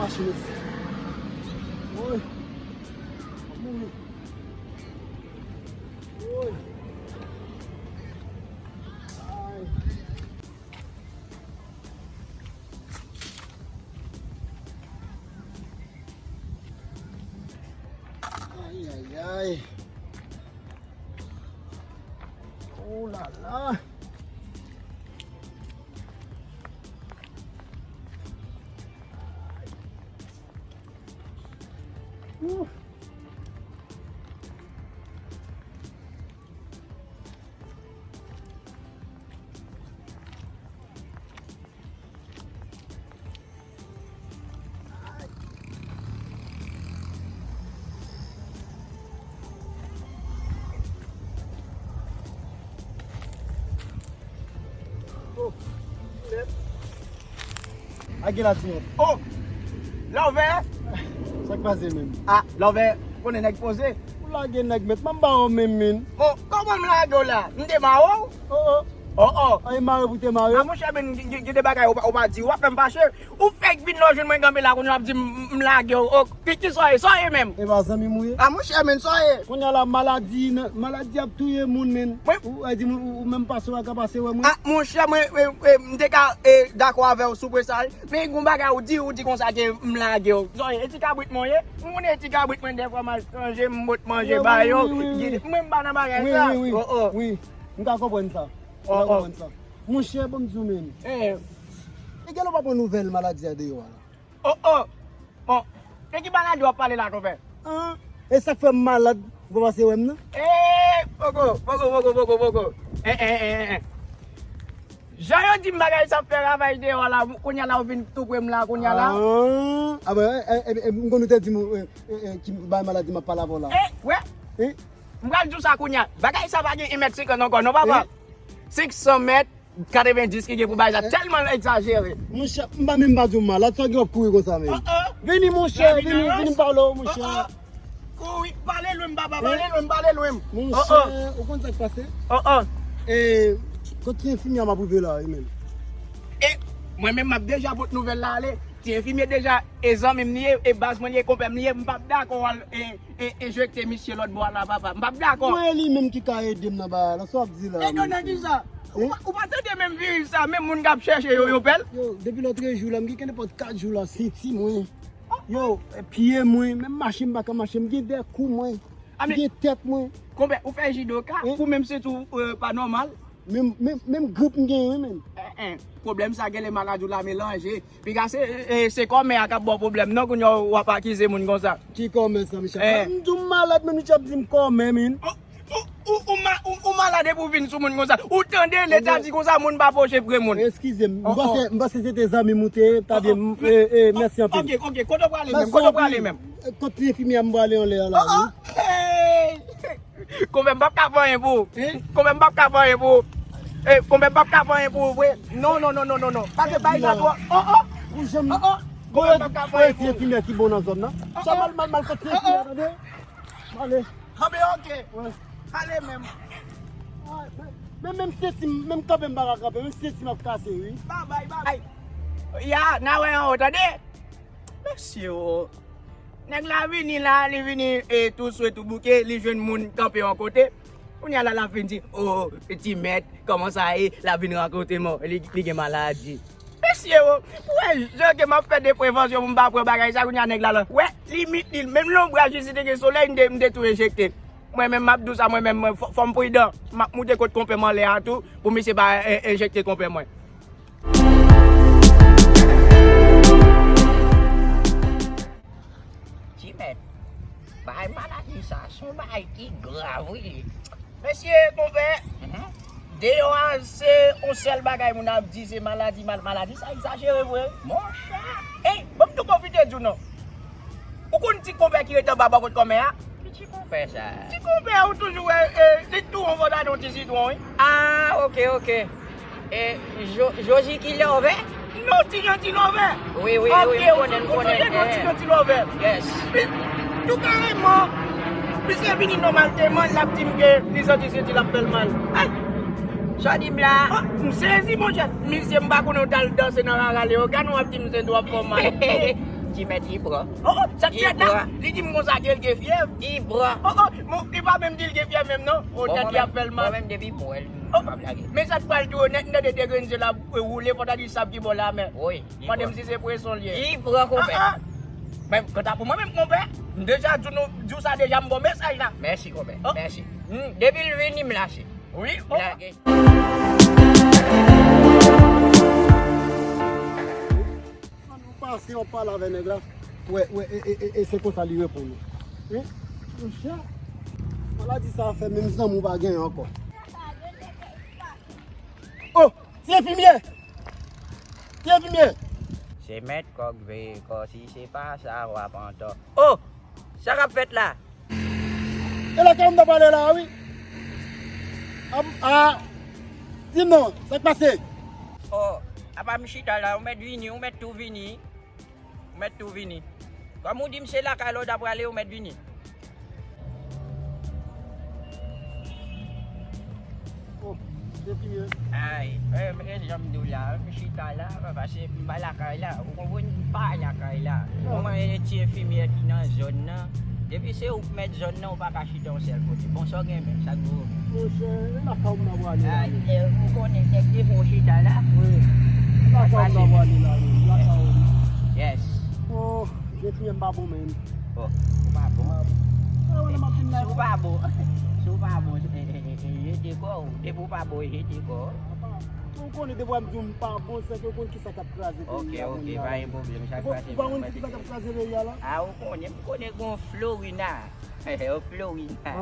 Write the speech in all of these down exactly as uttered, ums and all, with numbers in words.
Woy. Mouri. Woy. Ay. Ay, ay, ay. Oh là là. Ouh. Oh, Tinèt. A gen la, Tinèt. Oh! Love! Sa k pase menm? Ah, Love, konnen nèg poze. Ou lage nèg mèt, m ap ba w menm, menm. Oh, kòman m lage w la? M te mare w? Oh, oh. Oh, oh. Ay, mare pou te mare. Ah, monchè, men, gen, gen, gen de bagay ou pa, ou pa di, w ap fè m fache. Ou fèk vin la, w jwenn mwen kanpe la, kounye a w ap di m, m lage w. Oh, ki, ki sa w ye? Sa w ye menm? E pa zanmi m ou ye? Ah, monchè, men, sa w ye? Kounye a la, maladi, nan, maladi ap touye moun, men. Mwen ou, ou di m, ou, ou menm pase w pa ka pase wè mwen. Ah, monchè, mwen, mwen, mwen, m te ka, eh, dakò avè w sou pwen sa, wi. Men gon bagay ou di, ou di konsa ke m lage w. Sa w ye? E ti kabrit mwen w ye? Ou konnen ti kabrit mwen dèfwa m al chanje, m bòt manje ba yo. Wi, wi, wi, wi. Mwen m pa nan bagay sa. Wi, wi, wi. Oh, oh. Wi. M ka konprann sa. M ka konprann sa. Monchè, ban m di w menm. Eh. E gèlè w pa pran nouvèl maladi a deyò a la. Oh, oh. Bon. De ki maladi w ap pale la, konpè? An? E sa k fè m malad, ou pa pase wè m nan? Eh, poko, poko, poko, poko, poko. Eh, eh, eh, eh, eh. Jan yo di m bagay sa ap fè ravaj deyò la, kounye a la ou vin tou pre m la, kounye a la. Ah, ah, ben, eh, eh, eh, m konn ou te di m, eh, eh, eh, ki bay maladi m ap pale avè w la. Eh, wè. Eh? M pral di w sa kounye a. Bagay sa pa gen yon mèt senkant ankò, non, papa. Eh? Senk san mèt, katrevendis ki gen pou bay sa. Eh? Tèlman l egzajere. Monchè, m pa menm pa di w malad, sa gen w ap kouri konsa menm. Oh, oh. Vini, monchè, vini, vini m pale w, monchè. Oh, oh. Kouri, pale lwen m, papa, pale lwen m, pale lwen m. Monchè, ou konn sa k pase? Oh, oh. E, kot ti enfimyè a m ap rive la, wi, menm. E, mwen menm, m ap deja pot nouvèl la ale. Ti enfimyè deja, e zanmi m li ye, e baz mwen li ye, konpè m li ye, m p ap dakò al, e, e, enjekte misye lòt bò a la, papa. M p ap dakò. Mwen, e li menm ki ka ede m nan bagay la, sa w ap di la, monchè? Ede w nan kisa? Ou pa, ou pa tande menm viris sa, menm moun k ap chèche yo, yo pè l? Yo, depi lòtrejou la, m gen kenpòt kat jou la, senti mwen. Yo, pye mwen, menm mache m pa ka mache, m gen dèkou mwen, m gen tèt mwen. Konpè, ou fè jidoka, ou menm senti w, eh, pa nòmal. Menm, menm, menm grip m genyen, menm. Eh, eh, pwoblèm sa genlè maladi w la melanje. Piga se, eh, eh, se kòmè a k ap ba w pwoblèm, non, kounye a w ap akize moun konsa. Ki kòmè sa, Michel? Eh. M di w malad, menm Michel ap di m kòmè, menm. Ou, ou, ou, ou ma-, ou, ou malad epi w vin sou moun konsa. Ou tande leta di konsa moun pa poche pre moun. Eskize m. M panse, m panse se te zanmi m ou te ye, ta byen, eh, eh, mèsi anpil. Ok, ok, kote w prale menm? Kote w prale menm? Kot ti enfimyè a m prale anlè a la, wi. Hey! Konpè, m p ap ka fè anyen pou ou. Konpè, m p ap ka fè anyen pou ou. Eh, konpè, m p ap ka fè anyen pou ou vre. Non, non, non, non, non, non. Pase bay sa twò. Oh, oh. Oh, oh. Konpè, m p ap ka fè anyen pou ou. Ti enfimyè ki bon nan zòn nan. Sa mal, mal, mal kot ti enfimyè, tande? Ale. Kanpe, ok. Ale menm. Men, menm senti m, menm kanpe m pa ka kanpe, menm senti m ap kase, wi. Babay, babay. Ya, n a wè anwo, tande? Mesye, o. Nèg la vini la, li vini, e, tou swe, tou bouke, li jwenn moun kanpe yon kote. Kounye a la, l ap vin di, o, ti mèt, kòman sa ye? L ap vin rankontre mò, li, li gen maladi. Mesye, o, ou wè jan ke m ap fè de prevansyon pou m pa pran bagay sa, kounye a nèg la, la. Wè, limit li, menm lonbraj li, si te gen solèy, m te, m te tou enjekte. Mwen menm, m ap di w sa, mwen menm, mwen, fò, fò m pridan. M ap moute kot konpè m anlè a tou, pou misye pa en-, enjekte konpè mwen. Ti mèt, bagay maladi sa, se yon bagay ki grav, wi. Mesye, konpè, deyò a, se yon sèl bagay moun ap di, se maladi, mal-, maladi sa egzajere vre. Monchè! Ey, ban m tou pwofite di w non. Ou konn ti konpè ki rete anba bò kot kòmè a? Ki ti konpè sa? Ti konpè ou toujou wè, e, li tou yon vòt adan yon ti sitwon, wi. Ah, ok, ok. E, Jo-, Joji ki lòvè? Non, ti jan ti lòvè. Wi, wi, wi, m konnen, m konnen. Ou sonje non ti jan ti lòvè? Yes. Li, tou kareman, misye vini nòmal tèlman l ap di m ke li santi senti l ap fè l mal. Ay! Sa w di m la? Ah, m sezi, monchè. Misye, m pa konnen w t al danse nan rara Leyogàn, w ap di m senti w ap fè w mal. Li mèt li pran. Oh, oh, sa k fèt la? Li di m konsa ke l gen fyèv. Li pran. Oh, oh, li pa menm di l gen fyèv menm non. Oh, tèt li ap fè l mal. Mwen menm depi m wè l, m ap lage. Men sa k pral tou nèt, m tande de grenn zye l ap woule, fò ta di sab ki bò la men. Wi. Mande m si se pweson l ye. Li pran, konpè. Men kanta pou mwen menm, konpè, m deja di w sa deja, m ba w mesaj la. Mèsi, konpè. Mèsi. Depi l vini, m lase. Wi. M lage. An nou pase, w ap pale avè nèg la. Wè, wè, e, e, e, e se konsa li reponn ou. Wi. Monchè, maladi sa fè menm zanmi w pa genyen ankò. Oh! Ti enfimyè! Ti enfimyè! Se mèt kòk veye kò, si se pa sa, w ap antò. Oh! Sa k ap fèt la? E lakay ou m t ap pale la, wi. A, a, di m non, sa k pase? Oh, apa m chita la, ou mèt vini, ou mèt tou vini. Ou mèt tou vini. Kòm ou di m se lakay la ou ta prale, ou mèt vini. Oh, depi, eh. Ay, eh, men jan m di w la, m chita la, pase m pa lakay la. Ou konprann, m pa lakay la. Ou konprann, e ti enfimyè ki nan zòn nan. Depi se ou k mèt zòn nan, ou pa ka chita yon sèl kote. Bon, sa w gen menm, sa k dwe w menm? Monchè, e lakay ou m nan prale la, men. Ou konnen nèg te fè w chita la. Wi. E lakay ou m nan prale la, men. Lakay ou m. Yes. Oh, je fiye m pa bon, men. Oh, ou pa bon. Ah, wè, m ap vin la. Si w pa bon, si w pa bon, e, e, e, e, jete kò w. Depi w pa bon, jete kò w. Apa, ou konnen depi w ap di w m pa bon, se ke ou konn ki sa k ap kraze peyi a. Ok, ok, pa gen pwoblèm. Sa k pase, ou pa konn ki sa k ap kraze peyi a la? Ah, ou konnen, m konnen gon Florina. Yon Florina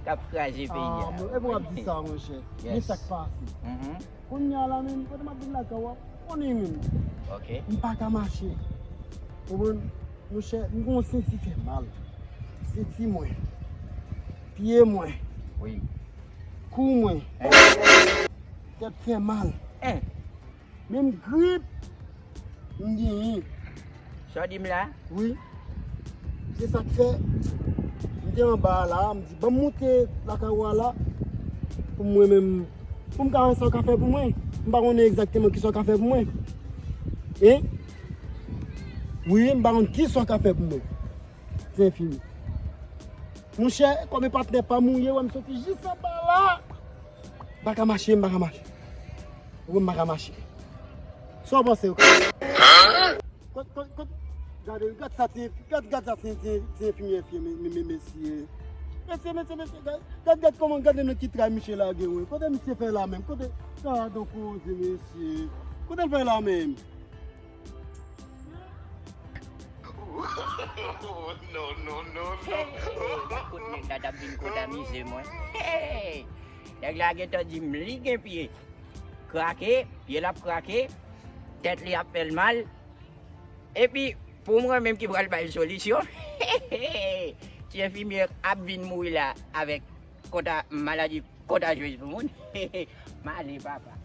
k ap kraze peyi a. Ah, men, e pou w ap di sa, monchè. Men sa k pase. Kounye a la menm, kote m ap vin lakay ou a, konnen menm. Ok. M pa ka mache. Ou konprann? Monchè, m gon senti fè mal. Senti mwen. Pye mwen. Wi. Kou mwen. Tèt fè mal. Menm grip m genyen. Sa w di m la? Wi. Se sa k fè m te anba a la, m di ban m moute lakay ou a la pou mwen menm, pou m ka wè sa w ka fè pou mwen. M pa konnen egzakteman kisa w ka fè pou mwen. Hein? Wi, m pa konn kisa w ka fè pou mwen. Ti enfimyè. Monchè, kòm e patnè pa m ou ye, wè m soti jis anba la. M pa ka mache, m pa ka mache. Ou wè m pa ka mache. Sa w panse yo ka? Kot, kot, kot, gade, gad sa ti, gad, gad sa ti, ti, ti enfimyè fè, men, men, men, mesye. Mesye, mesye, mesye, gad, gad, gad kòman, gade nan ki tray misye lage, wi. Kote misye fè la menm? Kote, gadon koze, mesye. Kote l fè la menm? Non, non, non, non. Hey, la kot nèg la t ap vin kot amize mwen. Hey! Nèg la gentan di m li gen pye krake, pye l ap krake, tèt li ap fè l mal. Epi, pou mwen menm ki pral bay solisyon, ti enfimyè ap vin mouri la avèk konta, maladi kontajyez pou moun. M ale, papa.